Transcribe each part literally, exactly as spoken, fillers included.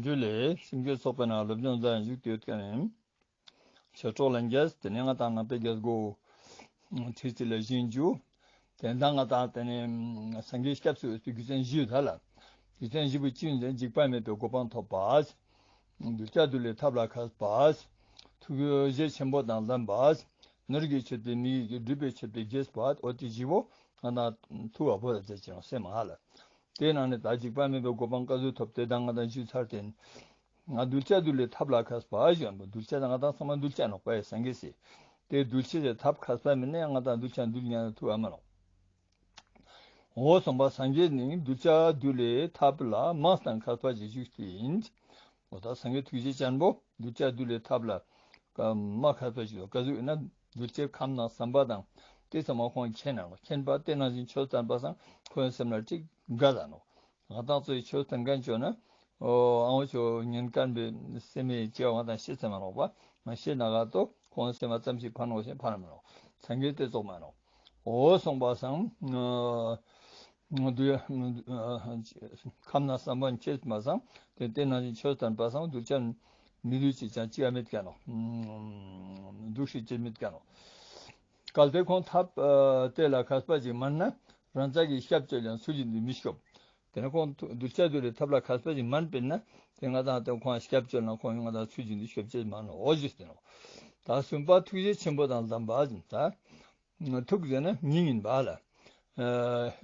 ཇུ་ལེ། སེམས་བསྐྱེད་ཚོགས་པའི་ནང་སློབ་སྦྱོང་མཛད་བཞུགས་ཏེ་ཡོད་མཁན་ནི་ཆོས་གྲོགས་ལྷན་རྒྱས། དེ་ནས་ང་དང་ནང་པའི་རྒྱལ་སྒོ་ཁྲི་རྩེ་ལ་བཞེངས་རྒྱུ། དེ་དང་ང་དང་དེ་ནས་སངས་རྒྱས་སྐྱབས་སུ་འོས་པའི་རྒྱུ་མཚན་བཞི་ཡོད་ད་ལ། རྒྱུ་མཚན་བཞི་པོ་གཅིག་ནི་འཇིགས་པ་མེད་པའི་གོ་འཕང་ཐོབ་པ། གདུལ་བྱ་འདུལ་བའི་ཐབས་ལ་མཁས་པ། ཐུགས་རྗེ་ཆེན་པོ་དང་ལྡན་པ། ནོར་གྱིས་ཆོད་པའི་མི་ཡི་གེ། སྒྲུབ་པས་ཆོད་པའི་རྒྱས་པ། འོ་དེ་བཞི་པོ་ང་དང་ཐུགས་ལ་བོར་ཏེ་བྱས་ཀྱང་སེམས་ཧ་ལ། དེ་ནང་ནས་ད་འཇིགས་པ་མེད་པའི་གོ་འཕང་ག་ཚོད་ཐོབ་དེ་དང་ང་དང་ཞུས་ཚར་ཏེ། ང་གདུལ་བྱ་འདུལ་བའི་ཐབས་ལ་མཁས་པ་ཞུ་བ། གདུལ་བྱ་དང་ང་དང་ཚང་མ་གདུལ་བྱ་ནོག་པ་ཡི་སངས་རྒྱས་སི། དེ་གདུལ་བྱ་དེ་ཐབས་མཁས་པ་མིན་ན་ཡང་ང་དང་གདུལ་བྱ་འདུལ་ཉན་ཐུབ་ཨ་མ་ནོག་འོ་སོང་པ་སངས་རྒྱས་ནི་གདུལ་བྱ་འདུལ་བའི་ཐབས་ལ་མངས་དང་མཁས་པ་ཞིག་བཞུགས་ཏེ་ཡིན། འོ་ད་སངས་རྒྱས་ཐུགས་རྗེ་ཅན་པོ་གདུལ་བྱ་འདུལ་བའི་ཐབས་ལ་མ་མཁས་པ་ཞིག་ག་ཟུག་ཡིན་ན། གདུལ་བྱའི་ཁམས་དང་བསམ་པ་དང་དེ་ཚང་མ་ཁོང་མཁྱེན་ན་ནོག་མཁྱེན་པ་དེ་ནང་བཞིན་ཆོས་བསྟན་པ་སང་ཁོང་སེམས་ལ་གཅིག་དགའ་ད་ནོག་ང་དང་ཚོའི་ཆོས་བསྟན་མཁན་བྱོས་ན། ཨོ་ཨང་བོ་ཆོས་ཉན་མཁན་པའི་སེམས་མི་སྐྱེ་བ་ང་དང་ཤེས་ཚེ་མ་ནོག་པ། ང་ཤེས་ན་ག་ཏོ་ཁོང་སེམས་མ་ཙམ་ཞིག་ཕན་ནོག་ཞེས་ཕན་མ་ནོག་སངས་རྒྱས་དེ་ཙོགས་མ་ནོག་འོ་སོང་པ་སང་། ཨ་དུ་ཨ་ཁམས་ན་བསམ་པ་མཁྱེན་མ་སང་དེ་དེ་ནང་བཞིན་ཆོས་བསྟན་པ་སང་གདུལ་བྱ་མི་འདུལ་ཅིག་ཀྱང་ཅི་ཡང་མེད་ཀྱ་ནོག་འདུག་ཤེས་ཅི་མེད་ཀྱ་ནོག་གལ་ཏེ་ཁོང་ཐབས་ཨ་དེ་ལ་མཁས་པ་ཅིག་མན་ན་རང་ཅག་གིས་སྐྱབས་བཅོལ་ཡང་ཚུལ་བཞིན་དུ་མི་སྐྱོབ། དེ་ནས་ཁོང་གདུལ་བྱ་འདུལ་བའི་ཐབས་ལ་མཁས་པ་ཅིག་མན་པས་ན་དེ་ང་དང་དེ་ཁོང་སྐྱབས་བཅོལ་ན་ཁོང་ཡང་ང་དང་ཚུལ་བཞིན་དུ་སྐྱོབ་ཅེས་མ་ནོག་འོ་ཞུས་ཏེ་ནོག་ད་གསུམ་པ་ཐུགས་རྗེ་ཆེན་པོ་དང་ལྡན་པ་ད། ཐུགས་ཟེར་ན་སྙིང་ཡིན་པ་ལ། ཨ་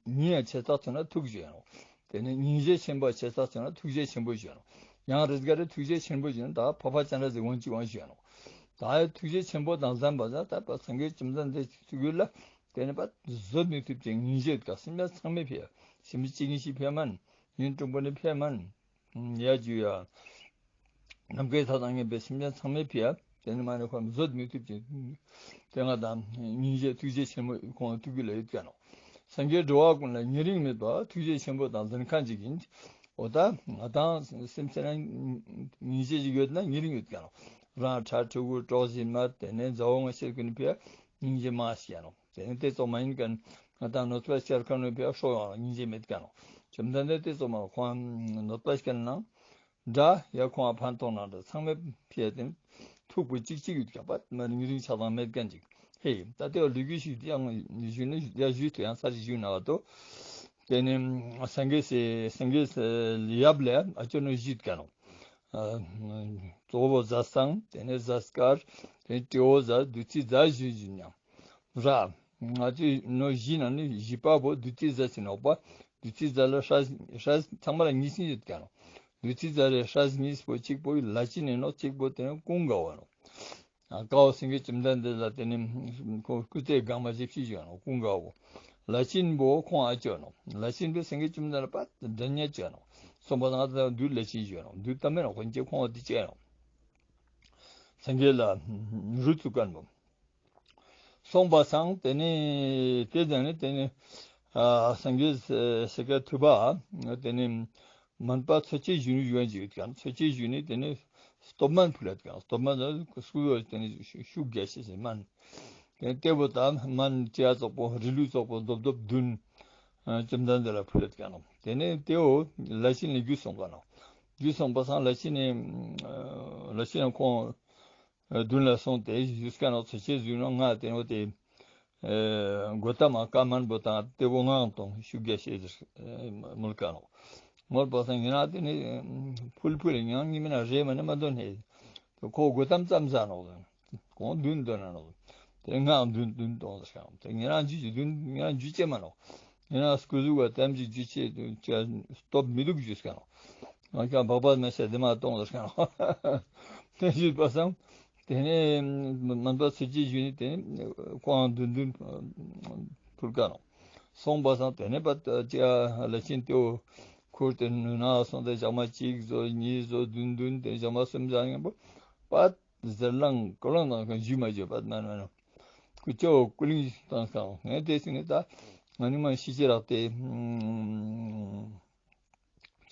སྙིང་ཡང་ཆེ་ཙག་ཚོ་ན་ཐུགས་ཞུ་ཡ་ནོག་དེ་ནས་སྙིང་རྗེ་ཆེན་པོ་ཆེ་ཙག་ཚོ་ན་ཐུགས་རྗེ་ཆེན་པོ་ཞུ་ཡ་ནོག་ཡང་རེས་འགའ་རེ་ཐུགས་རྗེ་ཆེན་པོ་ཞུ་ན་ད་ཕ་ཕ་ཅན་ར་ཟེར་འོན་ཅི་འོན་ཞུ་ཡ་ནོག་ད་ཐུགས་རྗེ་ཆེན་པོ་དང་ལྡན་པ་ཟེར་ད་པ་སངས་རྒྱས་བཅོམ་ལྡན་འདས་ཀྱི་ཐུགས་ཡུལ་ལ་དེ་ནས་པ་བཟོད་མི་ཐུབ་ཅིང་སྙིང་རྗེ་དགའ་སེམས་ལ་ཚང་མས་ཕེ་སེམས་ཅི་ངེས་ཤིག་ཕེ་མན། ཡུན་དྲུང་པོ་ནི་ཕེ་མན། ཡ་ཇུ་ཡ། ནམ་མཁའི་མཐའ་དང་མཉམ་པའི་སེམས་ཅན་ཚང་མས་ཕི་ཡ། དེ་ནི་མ་ནི་ཁོ་བཟོད་མི་ཐུབ་ཅིང་། དེ་ང་དང་སྙིང་རྗེ་ཐུགས་རྗེ་ཆེན་མོ་ཁོང་ཐུགས་ཀྱི་ལ་ཡོད་ཀྱ་ནོག་སངས་རྒྱས་འགྲོ་བ་ཀུན་ལ་ཉེ་རིང་མེད་པ་ཐུགས་རྗེ་ཆེན་པོ་དང་ལྡན་མཁན་ཅིག་ཡིན། འོ་ད་ང་དང་སེམས་ཅན་ལ་སྙིང་རྗེ་ཅིག་ཡོད་ན་ཉེ་རིང་ཡོད་ཀྱ་ནོག་རང་ཁྲ་ཕྲུ་གུ་གྲོགས་གཞི་མ་དེ་ནས་མཛའ་བོ་ང་ཤེར་ཀུན་ཕི་ཡ་སྙིང་རྗེ་མ་ཞིག་ཡ་ནོག་དེ་ནི་དེ་ཙོགས་མ་ཡིན་མཁན་ང་དང་གནོད་པ་སྐྱེལ་མཁན་ནི་ཕི་ཡ་ཧྲོ་ཡོང་ལ་སྙིང་རྗེ་མེད་ཀྱ་ནོག་བཅོམ་ལྡན་འདས་དེ་ཙོགས་མ་ཁོང་གནོད་པ་སྐྱེལ་ན། འདྲ་ཡ་ཁོང་ཕན་ཐོགས་ན་འདྲ་ཚང་མས་ཕི་ཡ་དེ་ཐུག་པོ་གཅིག་གཅིག་ཡོད་ཀྱང་པ་མ་རིང་རིང་ཆགས་སྡང་མེད་མཁན་ཅིག་ཧེ་ད་ལྟ་བ་ལུས་རྒྱུ་ཞིག་ཡང་ཞུས་ནས་ཡ་ཞུས་ཏེ་ཡང་ས་ཞིག་ཞུས་ན་བ་དོ། དེ་ནི་སངས་རྒྱས་སེ་སངས་རྒྱས་སེ་ཡབ་ལས་ཨ་ཅོ་ནོ་བཞི་ཀ་ནོ། གཙོ་བོ་ཟས་གཙང་དེ་ནས་ཟས་དཀར་དེ་ནས་སྤྲེའུ་ཟས་བདུད་རྩི་ཟས་ཞུས་ཞུས་ཉམས། ར། ང་ཚོས་ནོ་བཞི་ནང་ནས་བཞི་པ་བོ་བདུད་རྩི་ཟས་ཟེར་ནོག་པ། བདུད་རྩི་ཟས་ལ་ཧྲ་ཧྲ་ཚང་མ་ལ་གཉིས་ཟིན་ཡོད་ཀྱང་། བདུད་རྩི་ཟས་ལ་ཧྲ་གཉིས་པོ་གཅིག་པོ་ལ་ཅིན་ནི་ནོག་གཅིག་པོ་དེ་ནི་ཀུན་དགའ་བོ་ནོག་ཀ་བོ་སེང་གེ་བཅོམ་ལྡན་འདས་ལ་དེ་ནི་ཁོ་སྐུ་ཚེ་གང་མ་བཞི་བཞི་ཡོད་ནོག་ཀུན་དགའ་བོ། ལ་ཅིན་བོ་ཁོང་ཨ་ཅོ་ནོག་ལ་ཅིན་བོ་སེང་གེ་བཅོམ་ལྡན་འདས་ལ་པ་འདྲ་ཉེ་ཅོ་ནོག་སོང་པ་ང་ད་བདུད་ལ་ཅིན་ཡོད་ནོག་བདུད་ད་མེད་ནོག་ཁོ་ཅེ་ཁོང་བ་དེ་ཅེ་ནོག་སངས་རྒྱས་ལ་རུ་ཚུགས་མཁན་བོ། སོང་པ་སང་དེ་ནི་དེ་ཙམ་ནི་དེ་ནི་ཨ་སངས་རྒྱས་སེ་ཀ་ཐུབ་པ་དེ་ནི་མན་པ་འཚོ་བྱེད་གཞོན་ནུ་ཡོན་གྱི་ཡོད་ཀྱང་འཚོ་བྱེད་གཞོན་ནུ་དེ་ནི་སྟོབས་མན་ཕུལ་ལ་ཀྱང་སྟོབས་མན་ལ་སྐུ་ཡོད་དེ་ནི་ཤུགས་རྒྱ་ཆེ་ཞིང་མན། དེ་ལྟེ་བོ་དང་མན་ཅེ་ཙོག་པོ་རི་ལུ་ཙོག་པོ་རྡོབ་རྡོབ་བདུན་བཅོམ་ལྡན་འདས་ལ་ཕུལ་ལ་ཀྱང་ནོ། དེ་ནི་ལྟེ་བོ་ལ་ཅིན་ནི་རྒྱུ་སོང་པ་ནོ། རྒྱུ་སོང་པ་སང་ལ་ཅིན་ནི་ལ་ཅིན་ནི་ཁོང་མདུན་ལ་སོང་སྟེ་ཞུས་ཀ་ནོ་ཚེ་ཆེ་ཟུག་ནོ་ང་དེ་ནོ་དེ་གོ་ཏ་མ་ཀ་མན་པོ་དང་ལྟེ་བོ་ངང་དང་ཤུགས་རྒྱ་ཤེས་མོལ་ཀ་ནོ། མོལ་པ་སང་ཡིན་ན་དེ་ནི་ཕུལ་ཕུལ་ཡང་ཉི་མ་ན་རེ་མ་ནི་མ་འདོན་ཧེ། ཁོ་གོ་ཏམ་ཙམ་ཟ་ནོ། གོང་བདུན་འདོན་ན་ནོ། དེ་ངང་བདུན་བདུན་གཏོང་ཟེར་ཤག་དེ་ཉེ་རང་རྒྱུད་ཀྱི་བདུན་ཉེ་རང་རྒྱུད་ཅེས་མ་ནོ། ཉེ་རང་སྐུ་གཟུགས་པ་ཏམ་གྱི་རྒྱུད་ཅེས་སྟོབས་མི་འདུག་རྒྱུད་ཟེར་ནོ། ང་ཀྱང་བག་པ་མེད་ས་དེ་མ་གཏོང་ཟེར་ཤག་དེ་ཞུས་པ་སང་། དེ་ནས་མན་པ་ཚུལ་གྱིས་ཞུས་ནས་དེ་ནས་ཁོང་བདུན་བདུན་ཕུལ་ཀ་ནོ། སོང་པ་སང་དེ་ནས་པ་ཅི་ལ་ཆེན་ཏེའུ་ཁུར་ཏེ་ནུ་ན་སོང་སྟེ་ཞག་མ་གཅིག་བཟོ་གཉིས་བཟོ་བདུན་བདུན་དེ་ཞག་མ་གསུམ་ཞག་ཡིན་པ་པ། ཟེར་ལང་ཀོ་ལང་དང་ཞུས་མ་བརྗོད་པ་མ་ན་ནོ། ཀུ་ཅོ་ཀུ་ལིང་བཏང་སྐང་ངས་དེ་སྲིད་ནས་ད་ང་ནི་མ་ཤི་ཅི་རག་སྟེ།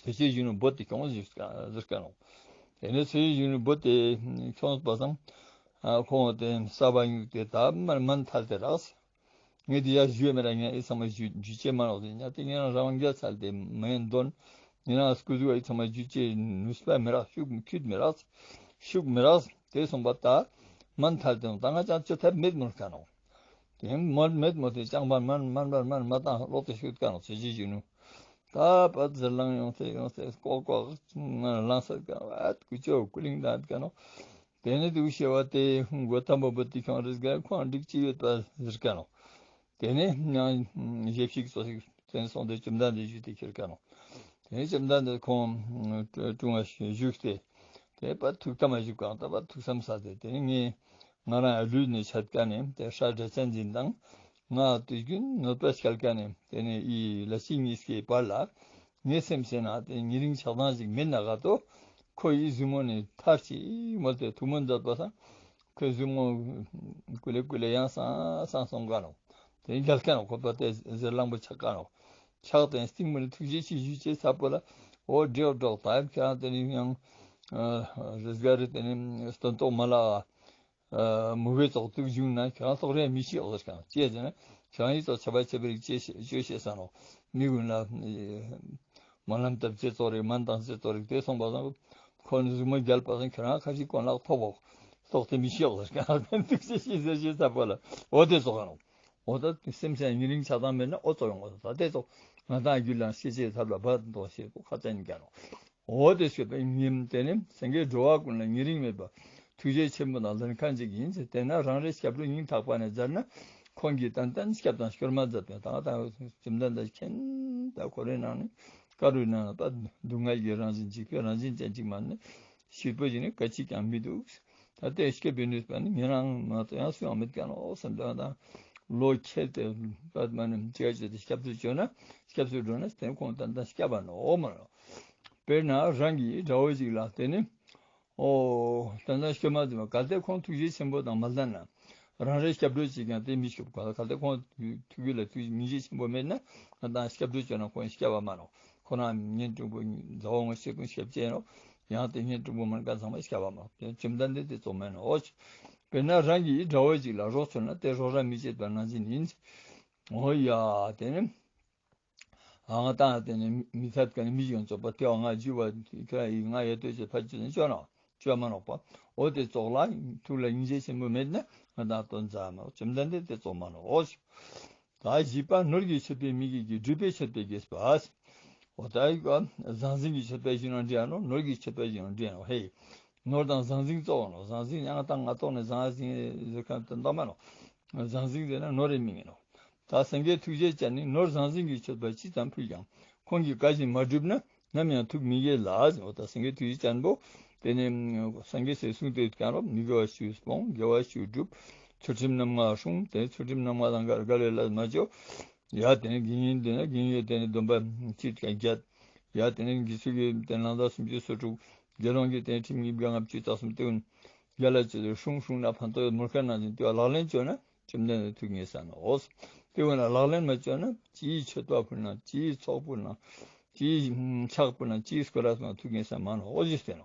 ཚེ་ཆེ་གཞོན་ནུ་བུ་དེ་ཁྱོང་ཟེར་ཀ་ནོ། དེ་ནས་ཚེ་ཆེ་གཞོན་ནུ་བུ་དེ་ཁྱོང་པ་སང་ཁོང་དེ་ས་བ་ཉུག་དེ་ད་མར་མན་ཐལ་དེ་རག་ངས་དེ་ཡ་ཞུས་མེད་ར་ངས་ཨི་ཚང་མ་ཞུ་རྒྱུ་ཅེས་མ་ནོ་ཟེར་ཉ་དེ་ངས་རང་རྒྱ་ཚལ་དེ་མེན་དོན། ཉེ་རང་སྐུ་གཟུགས་ཡི་ཚང་མ་རྒྱུ་ཅེས་ནུས་པ་མི་རག་ཤུགས་ཁྱུད་མི་རག་ཤུགས་མི་རག་དེ་སོང་པ་ད་མ་མཐར་དེ་ད་ང་ཅང་ཅི་ཐབས་མེད་མོལ་ཀ་ནོ། དེ་མོལ་མེད་མོལ་དེ་ཅང་པར་མན་མན་པར་མན་མ་བཏང་ལོག་དེ་ཤུགས་ཀ་ནོ་ཚེ་ཅི་ཞུ་ནུ། ད་པ་ཟེར་ལང་ཡོང་སེ་ཡོང་སེ་ལྐོག་ལྐོག་ང་ལང་ས་ཀ་ཨ་ཀུ་ཅོ་ཀུ་ལིང་ད་ཀ་ནོ། དེ་ནས་དུ་ཤེ་བ་དེ་མགོ་ཐམ་པོ་བུ་དེ་ཁྱོང་རེས་ག་ཁོང་འགྲིག་ཅི་ཡོད་པ་ཟེར་ཀ་ནོ། དེ་ནས་ཡང་ཞེ་ཞིག་ཙོ་ཞིག་དེ་ནས་སོང་སྟེ་བཅོམ་ལྡན་འདས་ཞུས་ཏེ་ཁྱེར་ཀ་ནོ། དེ་ནས་བཅོམ་ལྡན་འདས་ཁོང་ཀྲུང་བ་བཞུགས་ཏེ་དེ་པ་ཐུགས་དམ་བཞུགས་གང་ལྟ་བ་ཐུགས་བསམ་ས་དེ་དེ་ནས་ངས་ང་རང་ལུས་ནས་ཆད་ཀ་ནས་དེ་ཧྲ་སྒྲ་ཅན་འཛིན་དང་ང་དུས་རྒྱུན་གནོད་པ་སྐྱལ་ཀ་ནས་དེ་ནས་ཨི་ལ་ཅི་གཉིས་ཀའི་བར་ལ་ངའི་སེམས་ཟེར་ན་དེ་ཉེ་རིང་ཆགས་སྡང་ཞིག་མེད་ན་ག་ཏོ་ཁོ་ཡི་གཟིགས་མོ་ནས་ཐར་ཅི་མོལ་ཏེ་ཐུགས་སྨོན་མཛད་པ་དང་ཁོའི་གཟིགས་མོ་ཀུ་ལེ་ཀུ་ལེ་ཡང་སང་སང་སོང་ག་ནོ། དེ་རྒྱལ་ཁ་ནོ་ཁོ་པ་དེ་ཟེར་གླང་པོ་ཆགས་ག་ནོ། ཆགས་དེ་སྟིང་མོ་ནས་ཐུགས་རྗེ་ཆེ་ཞུ་ཅེས་ཚ་པོ་ལ་འོ་འདྲེའོ་འགྲོགས་ད་ཡབ་ཁྱེད་རང་དེ་ནི་ཡང་རེས་འགའ་རེ་དེ་ནི་སྟོན་ཐོག་མ་ལ་མུ་གེ་ཙོག་ཏུ་བྱུང་ན་ཁྱེད་རང་ལྟོགས་རེ་མི་ཤེས་ཨོ་ཟེར་གང་ཅེས་ཟེར་ན་ཁྱེད་རང་ཡིད་ཙོག་ཆ་པ་ཆེ་བ་རིག་ཅེས་ཅོས་ཤེས་ས་ནོ། མི་ཀུན་ལ་སྨོན་ལམ་བཏབ་ཅེས་ཙོག་རིག་སྨན་བཏང་ཅེས་ཙོག་རིག་དེ་སོང་པ་སང་ཁོ་ནི་གཟིགས་མོ་རྒྱལ་པ་སང་ཁྱེད་རང་ཁ་ཤས་གོན་ལག་ཐོབ་བོ་ལྟོགས་ཏེ་མི་ཤེས་ཨོ་ཟེར་གང་ཐུགས་རྗེ་ཆེ་ཟེར་ཅེས་ཚ་པོ་ལ་འོ་དེ་ཙོག་ག་ནོ། འོ་ད་སེམས་ཅན་ཉེ་རིང་ཆགས་སྡང་མེད་ན་འོ་ཙོག་ཡོང་ངོ་ད་དེ་ཙོག་ང་དང་རྒྱུད་ལ་ཤེས་ཅེས་ཐབས་ལ་བ་དོ་ཞེས་པོ་ཁ་ཙ་ཡིན་ཀ་ནོ། འོ་དེ་ཞུས་པའི་ཉིན་དེ་ནི་སེང་གེ་འགྲོ་བ་ཀུན་ལ་ཉེ་རིང་མེད་པ་ཐུགས་རྗེ་ཆེན་པོ་དང་ལྡན་ཁན་ཅིག་ཡིན་ཟེར་དེ་ན་རང་རེ་སྐྱབས་འགྲོ་སྙིང་ཐག་པ་ནས་མཛད་ན་ཁོང་གིས་ཏན་ཏན་སྐྱབས་དང་སྐྱོར་མ་མཛད་པས་ད་ད་བཅོམ་ལྡན་འདས་མཁྱེན་ད་ཁོ་རེ་ནང་ནས་བཀའ་རུ་ནང་ལ་ད་སྡུག་བསྔལ་གྱི་རང་བཞིན་འཇིགས་པའི་རང་བཞིན་ཅན་ཅིག་མ་ནི་ཞིག་པོ་ཞིག་ནི་ག་ཅིག་ཀྱང་མི་འདུག་ད་ལྟའི་སྐྱེ་བའི་ནུས་པ་ནི་ཉན་རང་མ་གཏོགས་ཡང་སུ་ཡང་མེད་ཀྱང་ནོ་བསམ་དོན་དང་ལོ་ཁྱེར་ཏེ་པད་མ་ནི་ཅི་ཡ་ཅི་ཏེ་སྐྱབས་སུ་བྱོན་ན་སྐྱབས་སུ་འགྲོ་ན་དེ་ཁོང་ཏན་ཏན་སྐྱབས་པ་ནོ་མ་ནོ། དཔེར་ན་རང་གི་དགྲ་བོ་ཞིག་ལ་དེ་ནི་ཨོ་ཏན་ཏན་སྐྱོབ་མ་ཐུབ་པ་གལ་ཏེ་ཁོང་ཐུགས་རྗེ་ཆེན་པོ་དང་མ་ལྡན་ན་རང་རེ་སྐྱབས་འགྲོ་བྱེད་ཀྱང་དེ་མི་སྐྱོབ་ག་གལ་ཏེ་ཁོང་ཐུགས་རྒྱུད་ལ་ཐུགས་སྙིང་རྗེ་ཆེན་པོ་མེད་ན་ང་ཏང་སྐྱབས་འགྲོ་བྱོན་ན་ཁོང་སྐྱབས་པ་མ་ནོ། ཁོ་རང་གཉེན་དྲུང་པོ་མཛའ་བོ་ངོ་ཤེས་ཀུན་སྐྱབས་བཅས་ནོ། ཡང་དེ་གཉེན་དྲུང་པོ་མ་ནི་ཀ་ཚང་མ་སྐྱབས་པ་མ་ནོ། བཅོམ་ལྡན་འདས་དེ་ཙོགས་མེན་ནོ། དཔེར་ན་རང་གི་དགྲ་བོ་ཅིག་ལ་རོགས་བྱུང་ན་དེ་རོགས་རམ་མི་བྱེད་པ་ནང་བཞིན་ཡིན། འོ་ཡ་དེ་ནི་ཨ་ང་ཏང་དེ་ནི་མི་ཐད་ཀ་ནི་མི་ཞིག་ཡོང་ཙོག་པ་དེ་བ་ང་རྒྱུ་བ་ཁྱོད་ཡིག་ང་ཡ་ལྟོས་བྱེད་ཕ་ཅི་ནི་ཅོ་ནོ་ཅོ་མ་ནོག་པ། འོ་དེ་ཙོག་ལ་ཐུགས་ལ་སྙིང་རྗེ་ཆེན་པོ་མེད་ན་ང་ཏང་དོན་མཛའ་མ་ནོ། བཅོམ་ལྡན་འདས་དེ་ཙོགས་མ་ནོ། འོ་ད་བཞི་པ་ནོར་གྱི་མཆོད་པའི་མི་དགེ་གི་སྒྲིབ་པའི་མཆོད་པའི་དགེས་པ། འོ་ད་ཡིག་པ་ཟང་ཟིང་གི་མཆོད་པ་ཞིག་ནང་འདྲེན་ནོ། ནོར་གྱི་མཆོད་པ་ཞིག་ནང་འདྲེན་ནོ། ཧེ། ནོར་དང་ཟང་ཟིང་གཙོ་བོ་ནོ། ཟང་ཟིང་ཡང་དང་ང་ཏོག་ནས་ཟང་ཟིང་ཟེར་ཁན་དེ་འདོགས་མ་ནོ། ཟང་ཟིང་ཟེར་ན་ནོར་རེ་མི་ངེས་ནོ། ད་སེང་གེ་ཐུགས་རྗེ་ཅན་ནི་ནོར་ཟང་ཟིང་གི་མཆོད་པ་ཅི་ཙམ་ཕུལ་ཀྱང་ཁོང་གིས་བཀའ་བཞིན་མ་བསྒྲུབས་ན་ནམ་ཡང་ཐུགས་མི་དགྱེས་ལ། འོ་ད་སེང་གེ་ཐུགས་རྗེ་ཅན་པོ་དེ་ནི་སངས་རྒྱས་སའི་གསུང་དེ་ཀྱང་རོ་མི་དགེ་བ་བཅུ་སྤོང་དགེ་བ་བཅུ་བསྒྲུབ། ཚུལ་ཁྲིམས་རྣམ་ལྔ་སྲུང་། དེ་ཚུལ་ཁྲིམས་རྣམ་ལྔ་དང་འགལ་འགལ་བའི་ལས་མ་བཅོ། ཡ་དེ་ནི་དགེ་བསྙེན་དེ་ནི་དགེ་བསྙེན་དེ་ནི་སྡོམ་པ་གཅིག་ཀྱང་བརྒྱད། ཡ་དེ་ནི་དགེ་ཚུལ་གྱི་དེ་ནི་ལང་ཚོ་སུམ་ཅུ་སོ་དྲུག་དགེ་སློང་གི་དེ་ནི་ཁྲིམས་ཉིས་བརྒྱ་ལྔ་བཅུ་རྩ་གསུམ་དེ་ཀུན་རྒྱ་ལ་ཅི་ལས་སྲུང་སྲུང་ན་ཕན་ཐོགས་མུར་ཁ་ནང་བཞིན་དེ་བ་ལག་ལེན་བཅོས་ན་བཅོམ་ལྡན་འདས་ཐུགས་མཉེས་ས་ནོ། དེ་བས་ན་ལག་ལེན་མ་བཅོས་ན་ཅིའི་མཆོད་པ་ཕུལ་ན་ཅིའི་ཚོགས་ཕུལ་ན་ཅིའི་ཕྱག་ཕུལ་ན་ཅིའི་སྐོར་ར་སོང་ཐུགས་མཉེས་ས་མ་ནོ། འོ་ཞེས་ཟེར་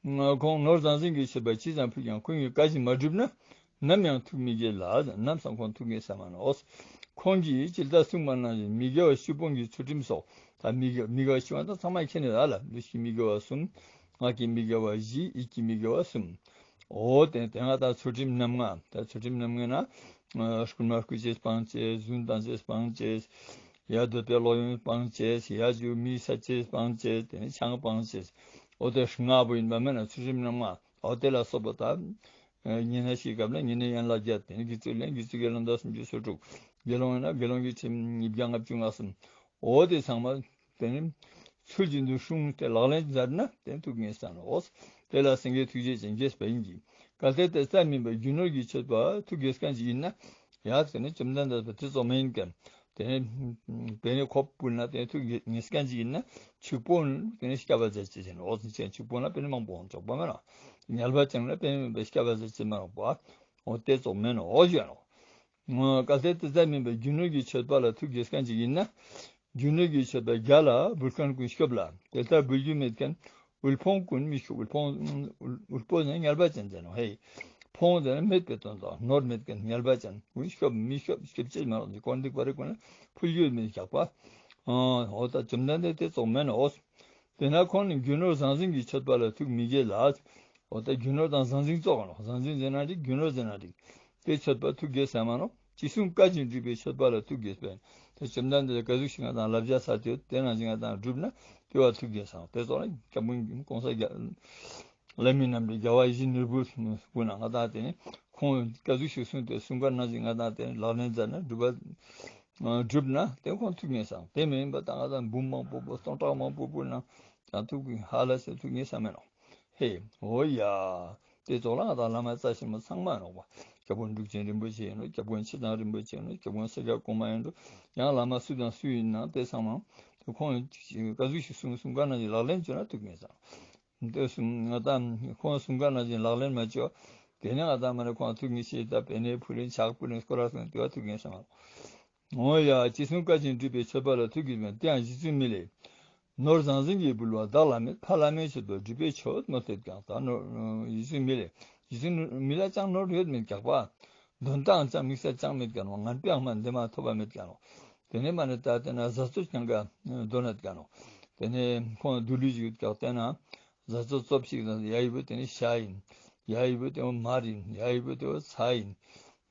ནོ། ཁོང་ནོར་ཟང་ཟིང་གི་མཆོད་པ་ཅི་ཙམ་ཕུལ་ཀྱང་ཁོང་གི་བཀའ་བཞིན་མ་བསྒྲུབས་ན། ནམ་ཡང་ཐུགས་མི་དགྱེས་ལ། ནམ་སང་ཁོང་ཐུགས་མཉེས་ས་མ་ནོ། ཁོང་གིས་ཇི་ལྟར་གསུངས་པ་ནང་བཞིན་མི་དགེ་བ་བཅུ་སྤོང་གི་ཚུལ་ཁྲིམས་སོགས། ད་མི་དགེ་མི་དགེ་བ་བཅུ་བ་ད་ཚང་མ་མཁྱེན་ནི་ལ་ལ་ལུས་ཀྱི་མི་དགེ་བ་གསུམ། ངག་གི་མི་དགེ་བ་བཞི། ཡིད་ཀྱི་མི་དགེ་བ་གསུམ། འོ་དེ་དེ་ང་ད་ཚུལ་ཁྲིམས་རྣམ་ལྔ། ད་ཚུལ་ཁྲིམས་རྣམ་ལྔ་ན་རྐུན་མ་རྐུ་ཅེས་སྤང་ཅེས། རྫུན་བཏང་ཅེས་སྤང་ཅེས། ཡ་འདོད་པའི་བློ་ཡོན་སྤང་ཅེས། ཡ་རྒྱུ་མི་ཟ་ཅེས་སྤང་ཅེས། དེ་ནི་ཆང་སྤང་ཅེས། འོ་དེ་ལྔ་པོ་ཡིན་པ་མིན་ན་ཚུལ་ཁྲིམས་རྣམ་ལྔ། འོ་དེ་ལ་སོགས་པ་ད། ཉེ་གནས་ཤིག་སྐབས་ལ་ཉེ་གནས་ཡན་ལག་བརྒྱད། དེ་ནི་དགེ་ཚུལ་ལེན་དགེ་ཚུལ་གྱི་ལམ་ཟླ་སུམ་ཅུ་སོ་དྲུག་དགེ་སློང་ཡིན་ན་དགེ་སློང་གི་ཁྲིམས་ཉིས་བརྒྱ་ལྔ་བཅུ་ང་གསུམ། འོ་དེ་ཚང་མ་དེ་ནི་ཚུལ་བཞིན་དུ་སྲུང་སྟེ་ལག་ལེན་མཛད་ན་དེ་ཐུགས་མཉེས་ས་ནོ། དེ་ལ་སེང་གེ་ཐུགས་རྗེ་ཅན་དགྱེས་པ་ཡིན་གྱི། གལ་ཏེ་དེ་ཙམ་མིན་པར་རྒྱུ་ནོར་གྱི་མཆོད་པ་ཐུགས་དགྱེས་མཁན་ཅིག་ཡིན་ན། ཡ་དེ་ནི་བཅོམ་ལྡན་འདས་པ་དེ་ཙམ་མ་ཡིན་ཀྱང་། དེ་ནི་དེ་ནི་ཁོ་ཕུལ་ན་དེ་ནི་ཐུགས་དགྱེས་མཁན་ཅིག་ཡིན་ན་ཕྱུག་པོ་ནི་དེ་ནི་སྐྱབས་པ་མཛད་ཅེས་བྱས་ནོ། འོ་དེ་ཕྱུག་པོ་ན་དཔེ་ནི་མང་པོ་འོང་ཆོག་པ་མེད་ན། ངལ་བ་ཅན་ལ་དཔེ་མེད་པའི་སྐྱབས་པ་མཛད་ཅེས་མ་རོགས་པ། འོ་དེ་ཙམ་མེད་ནོ། འོ་ཞུ་ནོ། གལ་ཏེ་དེ་ཙམ་མིན་པར་རྒྱུ་ནོར་གྱི་མཆོད་པ་ལ་ཐུགས་དགྱེས་མཁན་ཅིག་ཡིན་ན། རྒྱུ་ནོར་གྱི་མཆོད་པ་རྒྱ་ལ་འབུལ་མཁན་ཀུན་སྐྱོབ་ལ། དེ་ལྟར་འབུལ་རྒྱུ་མེད་མཁན་དབུལ་ཕོངས་ཀུན་མི་སྐྱོབ། དབུལ་ཕོངས་དབུལ་ཕོངས་ནི་ངལ་བ་ཅན་ཟེར་ནོ། ཧེ། ཕོངས་ཟེར་ན་མེད་པའི་དོན་དང་ནོར་མེད་མཁན་ངལ་བ་ཅན་ཀུན་སྐྱོབ་མི་སྐྱོབ་སྐྱོབ་ཅེས་མ་རོགས་ཀྱི་དཀོན་སྡིག་པ་རེ་ཀུན་ལ་ཕུལ་རྒྱུ་མེད་བཞག་པ། འོ་ད་བཅོམ་ལྡན་འདས་དེ་ཙམ་མེད་ནོ། དེས་ན་ཁོང་ནི་རྒྱུ་ནོར་ཟང་ཟིང་གི་མཆོད་པ་ལ་ཐུགས་མི་དགྱེས་ལ། འོ་ད་རྒྱུ་ནོར་དང་ཟང་ཟིང་ཙོགས་ནོ། ཟང་ཟིང་ཟེར་ན་འགྲིག་རྒྱུ་ནོར་ཟེར་ན་འགྲིག་དེ་མཆོད་པ་ཐུགས་དགྱེས་ས་མ་ནོ། ཅི་གསུང་བཀའ་བཞིན་སྒྲུབ་པའི་མཆོད་པ་ལ་ཐུགས་དགྱེས་པས། དེ་བཅོམ་ལྡན་འདས་ཀ་ཟུག་ཞིག་ང་དང་བསླབ་བྱ་ས་དེ་དེ་ནང་བཞིན་ང་དང་བསྒྲུབ་ན་དེ་བ་ཐུགས་དགྱེས་སང་། དེ་ཙོགས་ལ་སྐྱབས་མགོན་གོང་ས་རྒྱ་བླ་མའི་རྣམ་འདྲེན་རྒྱལ་བ་ཡིད་བཞིན་ནོར་བུ་སྐུ་ན་ང་དང་དེ་ནི་ཁོང་ཀ་ཟུག་ཞིག་གསུངས་ཏེ་གསུང་བཀའ་ནང་བཞིན་ང་དང་དེ་ནི་ལག་ལེན་མཛད་ན་སྒྲུབ་པ་སྒྲུབ་ན་དེ་ཁོང་ཐུགས་ངེས་སང་། དེ་མིན་པ་ད་ང་དང་འབུམ་མང་པོ་པོ་སྟོང་ཕྲག་མང་པོ་པོ་ན་ཀྱང་ཐུགས་ཀྱི་ཧ་ལ་སེ་ཐུགས་ངེས་ས་མེད་ནོ། ཧེ། འོ་ཡ། དེ་ཙོགས་ལ་ང་དང་བླ་མ་རྩ་ཆེན་མོ་ཚང་མ་ཡིན་ནོག་པ། སྐྱབས་མགོན་འབྲུག་ཆེན་རིན་པོ་ཆེ་ཡིན་ནོག་སྐྱབས་མགོན་ཆེ་ཚང་རིན་པོ་ཆེ་ཡིན་ནོག་སྐྱབས་མགོན་ས་སྐྱ་གོང་མ་ཡིན་ནོག་ཡང་བླ་མ་སུ་དང་སུ་ཡིན་ན་དེ་ཚང་མ་དེ་ཁོང་ཀ་ཟུག་ཞིག་གསུང་གསུང་བཀའ་ནང་བཞིན་ལག་ལེན་བཅོས་ན་ཐུགས་ངེས་སང་། དེ་གསུང་ང་དང་ཁོང་གསུང་བཀའ་ནང་བཞིན་ལག་ལེན་མ་བཅོས། དེ་ནས་ང་དང་མ་ནས་ཁོང་ཐུགས་ངེས་ཤེས་དང་པེ་ནེ་ཕུ་ལེན་ཕྱག་ཕུ་ལེན་སྐོར་ར་སོང་དེ་བ་ཐུགས་ངེས་སང་། འོ་ཡ། ཅི་གསུང་བཀའ་བཞིན་སྒྲུབ་པའི་མཆོད་པ་ལ་ཐུགས་དགྱེས་པས། དེ་ཡང་རྗེ་བཙུན་མི་ལས། ནོར་ཟང་ཟིང་གིས་འབུལ་བ་བདག་ལ་མེད། ཕ་བླ་མའི་མཆོད་པ་སྒྲུབ་པས་མཆོད་མ་ཐེབས་ཀྱང་། ད་ནོར་རྗེ་བཙུན་མི་ལས། རྗེ་བཙུན་མི་ལ་ཅང་ནོར་ཡོད་མེད་ཀྱག་པ། དོན་དག་ཅང་དམིགས་བསལ་ཅང་མེད་ཀྱག་ནོ། ངན་པའི་ཨ་མ་འདི་མ་ཐོབ་པ་མེད་ཀྱག་ནོ། དེ་ནས་མ་ནས་ད་དེ་ན་བཟའ་ཚོ་ཅང་ག་དོན་ནད་ཀྱག་ནོ། དེ་ནས་ཁོང་དུ་ལུས་ཞིག་ཡོད་ཀྱག་དེ་ན། བཟའ་ཚོ་ཙོབ་ཞིག་དང་ཡ་ཡི་བུ་དེ་ནི་ཤ་ཡིན། ཡ་ཡི་བུ་དེ་བོ་མར་ཡིན། ཡ་ཡི་བུ་དེ་བོ་ཚྭ་ཡིན།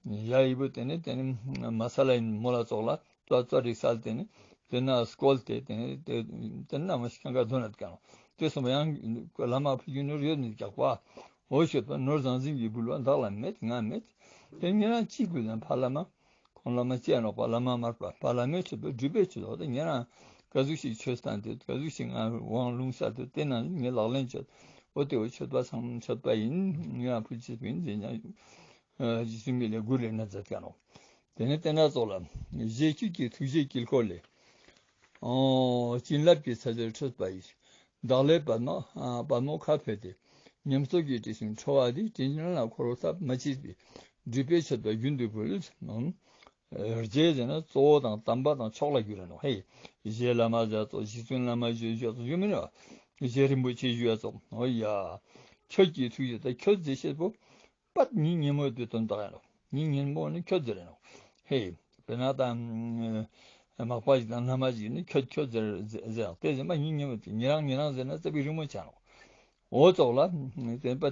ཡ་ཡི་བུ་དེ་ནི་དེ་ནི་མ་ས་ལ་ཡིན་མོ་ལ་ཙོགས་ལ་ཙོ་ཙོ་རིག་སལ་དེ་ནི་དེ་ན་སྐོལ་ཏེ་དེ་ནི་དེ་དེ་ནི་ན་མ་ཤི་ཁང་ག་དོན་ན་ཀྱང་དེ་སོང་བ་ཡང་བླ་མ་ཕུལ་རྒྱུ་ནོར་ཡོད་ནི་ཀྱག་པ། འོ་ཤོད་པ་ནོར་ཟང་ཟིང་གིས་འབུལ་བ་བདག་ལ་མེད་ང་མེད། དེ་ཉེ་རང་གཅིག་དགོས་དང་ཕ་བླ་མ། ཁོང་བླ་མ་བཅས་ནོག་པ་བླ་མ་མར་པ་ཕ་བླ་མའི་མཆོད་པ་སྒྲུབ་པའི་མཆོད་པ་དེ་ཉེ་རང་ཀ་ཟུག་ཞིག་ཆོས་སྟངས་དེ་ཀ་ཟུག་ཞིག་ང་དབང་ལུང་གསར་དུ་བསྟན་ན་ངས་ལག་ལེན་བྱེད། འོ་དེ་བོ་མཆོད་པ་ཚང་མ་མཆོད་པ་ཡིན། ཉེ་རང་ཕུལ་ཆེད་པ་ཡིན་ཟེར་ཉ་རྗེ་བཙུན་མི་ལས་མགུར་ལས་ན་མཛད་ཀྱང་ནོག་དེ་ནས་བསྟན་ན་ཙོགས་ལ་རྗེ་ཁྱོད་ཀྱི་ཐུགས་རྗེའི་དཀྱིལ་འཁོར་ལས། ཨོ། བྱིན་རླབས་ཀྱི་ཚ་ཟེར་འཕྲོས་པ་ཡིས། བདག་ལས་པདྨ་ཨ་པདྨོ་ཁ་ཕྱེ་སྟེ། ཉམས་རྟོགས་ཀྱི་དྲི་བསུང་འཕྲོ་བ་འདི། དྲིན་ཅན་ལ་འཁོར་ཐབས་མ་མཆིས་པའི། སྒྲུབ་པའི་མཆོད་པ་རྒྱུན་དུ་ཕུལ། ཨམ། རྗེ་ཟེར་ན་གཙོ་བོ་དང་དམ་པ་དང་མཆོག་ལ་གྱུར་ར་ནོག་ཧེ། རྗེ་བླ་མ་ཟེར་ཙོགས་རྗེ་བཙུན་བླ་མ་ཞུ་ཞུ་ཙོགས་ཞུ་མི་ནོག་རྗེ་རིན་པོ་ཆེ་ཞུ་ཡ་ཙོགས། ཨོ་ཡ། ཁྱོད་ཀྱི་ཐུགས་རྗེ་ད་ཁྱོད་མཛད་བྱེད་པོ། པད་ཉིན་ཉིན་མོ་དེ་དོན་དག་ཡིན་ནོག་ཉིན་ཉིན་མོ་ནི་ཁྱོད་ཟེར་ཡིན་ནོག་ཧེ། དཔེར་ན་ད། མག་པ་ཞིག་དང་མནའ་མ་ཞིག་ནི་ཁྱོད་ཁྱོད་ཟེར་ཟེར་ཟེར་ཡང་དེ་ཟེར་མ་ཉིན་ཉིན་མོ་དེ་ཉེ་རང་ཉེ་རང་ཟེར་ན་རྩ་བའི་རི་མོ་ཆགས་ནོག་འོ་ཙོགས་ལ། དེ་པ་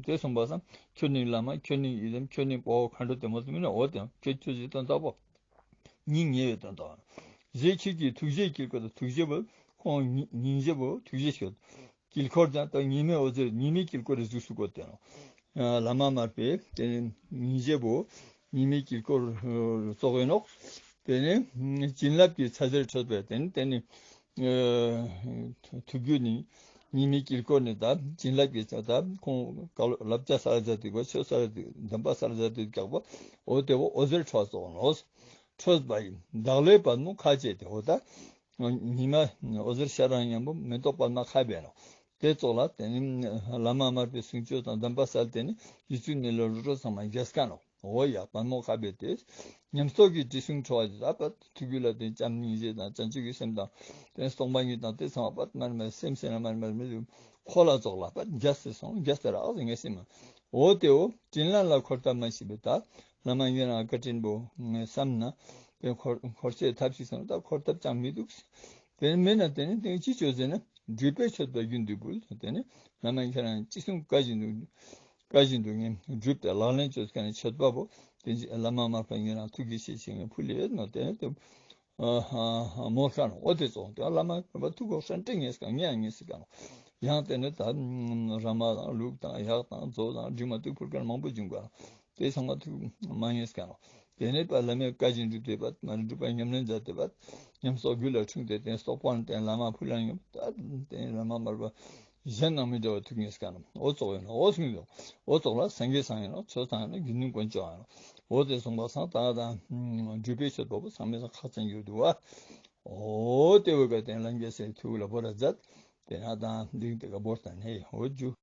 དེ་གསུངས་པ་སང་ཁྱོད་ནི་བླ་མ་ཁྱོད་ནི་ཡི་དམ་ཁྱོད་ནི་དཔའ་བོ་མཁའ་འགྲོ་དེ་མོ་དེ་མིན་ན་འོ་དེ་ཁྱོད་ཁྱོད་ཟེར་དོན་དག་པོ། ཉིན་ཉེ་བའི་དོན་དག་རྗེ་ཁྱོད་ཀྱི་ཐུགས་རྗེའི་དཀྱིལ་འཁོར་དུ་ཐུགས་རྗེ་བོ་ཁོང་ཉིན་ཉིན་རྗེ་བོ་ཐུགས་རྗེ་ཤོད། དཀྱིལ་འཁོར་ཀྱང་དང་ཉི་མའི་འོད་ཟེར་ཉི་མའི་དཀྱིལ་འཁོར་རེ་གཟུགས་སུ་བཀོད་དེ་ནོག་བླ་མ་མར་པས་དེ་ནི་ཉིན་རྗེ་བོ་ཉི་མའི་དཀྱིལ་འཁོར་ཙོགས་ཡིན་ནོག་དེ་ནི་བྱིན་རླབས་ཀྱི་ཚ་ཟེར་འཕྲོས་པས་དེ་ནི་དེ་ནི་ཐུགས་རྒྱུད་ནི་ཉི་མའི་དཀྱིལ་འཁོར་ནི་ད་བྱིན་རླབས་ཀྱི་ཚ་ད་ཁོང་བཀའ་སློབ་བསླབ་བྱ་གསར་མཛད་དུས་པ་ཆོས་གསར་མཛད་དུས་གདམས་པ་གསར་མཛད་དུས་ཀྱག་པོ་འོ་དེ་བོ་འོད་ཟེར་འཕྲོ་ཙོགས་ནོག་འཕྲོས་པ་ཡིས་བདག་ལས་པདྨོ་ཁ་ཕྱེ་སྟེ་འོ་ད། ཉི་མ་འོད་ཟེར་ཤར་རང་མཉམ་པོ་མེ་ཏོག་པདྨ་ཁ་ཕྱེ་ནོག་དེ་ཙོགས་ལ་དེ་ནི་བླ་མ་མར་པའི་གསུང་ཆོས་དང་གདམས་པ་གསལ་དེ་ནི་རྗེ་བཙུན་མི་ལ་རུ་རོ་ཚང་མ་རྒྱས་ཀ་ནོག་འོ་ཡ་པདྨོ་ཁ་ཕྱེ་སྟེ། ཉམས་རྟོགས་ཀྱི་དྲི་བསུང་འཕྲོ་བ་དེ་ད་པ་ཐུགས་རྒྱུད་ལ་དེ་བྱམས་སྙིང་རྗེ་དང་བྱང་ཆུབ་ཀྱི་སེམས་དང་དེ་སྟོང་པ་ཉིད་དང་དེ་ཚང་མ་པ་མར་མར་སེམས་སེམས་ལ་མར་མར་མི་འཁོར་ལ་ཙོགས་ལ་པ་རྒྱས་སེ་སོང་རྒྱས་སེ་རག་ཟེར་ངས་སེམས་མ། འོ་དེ་འོ་དྲིན་ལན་ལ་འཁོར་ཐབས་མ་མཆིས་པའི་ད། བླ་མ་ཉེ་རང་བཀའ་དྲིན་པོ་ངས་བསམ་ན། དེ་འཁོར་འཁོར་ཆེད་ཐབས་ཤིག་བསམ་ན་ད་འཁོར་ཐབས་ཅང་མི་འདུག་དེ་མིན་ན་དེ་ནི་དེ་ཅི་བྱོས་ཟེར་ན་སྒྲུབ་པའི་མཆོད་པ་རྒྱུན་དུ་ཕུལ། དེ་ནི་བླ་མ་ཁྱེད་རང་ཅི་གསུང་བཀའ་བཞིན་དུ་བཀའ་བཞིན་དུ་ངས་སྒྲུབ་སྟེ་ལག་ལེན་བཅོས་མཁན་ནི་མཆོད་པ་པོ་དེ་བླ་མ་མར་པ་ཉེ་རང་ཐུགས་ཀྱི་ཤེས་བྱེད་ངས་ཕུལ་ཡོད་ནོ། དེ་ནི་དེ་མོ་ཤ་ནོ། འོ་དེ་ཙོགས་དེ་བླ་མ་མར་པ་ཐུགས་ཁོག་ཧྲན་ཏེ་ངེས་ཀ་ངེས་ཡང་ངེས་སི་ཀ་ནོ། ཡང་དེ་ནི་ད་ར་མ་དང་ལུག་དང་གཡག་དང་མཛོ་དང་འབྲི་མ་ཐུག་ཕུར་ཁ་མང་པོ་བྱུང་ག་ནོ། དེ་ཚང་མ་ཐུགས་མ་ངེས་ཀ་ནོ། དེ་ནས་པ་བླ་མའི་བཀའ་བཞིན་སྒྲུབ་སྟེ་པ་མ་རིག་སྒྲུབ་པ་ཉམས་ལེན་མཛད་དེ་པ་ཉམས་སོགས་རྒྱུད་ལ་འཁྲུངས་ཏེ་དེ་སྟོགས་པ་ནི་དེ་བླ་མ་ཕུལ་ལ་ཉོབ་ད་དེ་བླ་མ་མར་པ་གཞན་དང་མི་འདྲ་བ་ཐུགས་ངེས་ཀ་ནོ། འོ་ཙོགས་ཡོད་ན་འོ་གསུངས་ཡོད། འོ་ཙོགས་ལ་སངས་རྒྱས་སང་ཡིན་ནོ། ཆོས་སང་ཡིན་ནོ། དགེ་འདུན་དཀོན་མཆོག་ཡིན་ནོ། འོ་དེ་གསུངས་པ་སང་ད་དང་སྒྲུབ་པའི་མཆོད་པ་པོ་ཚང་མའི་སང་ཁག་ཅན་གྱུར་འདུག་བ། འོ་དེ་བས་ཀ་དེ་ལ་རྒྱལ་སྲས་ཐུགས་ལ་བོར་ར་མཛད། དེ་ན་དང་འདིང་དེ་ཀ་བོར་ད་ནས་འོ་རྒྱུ།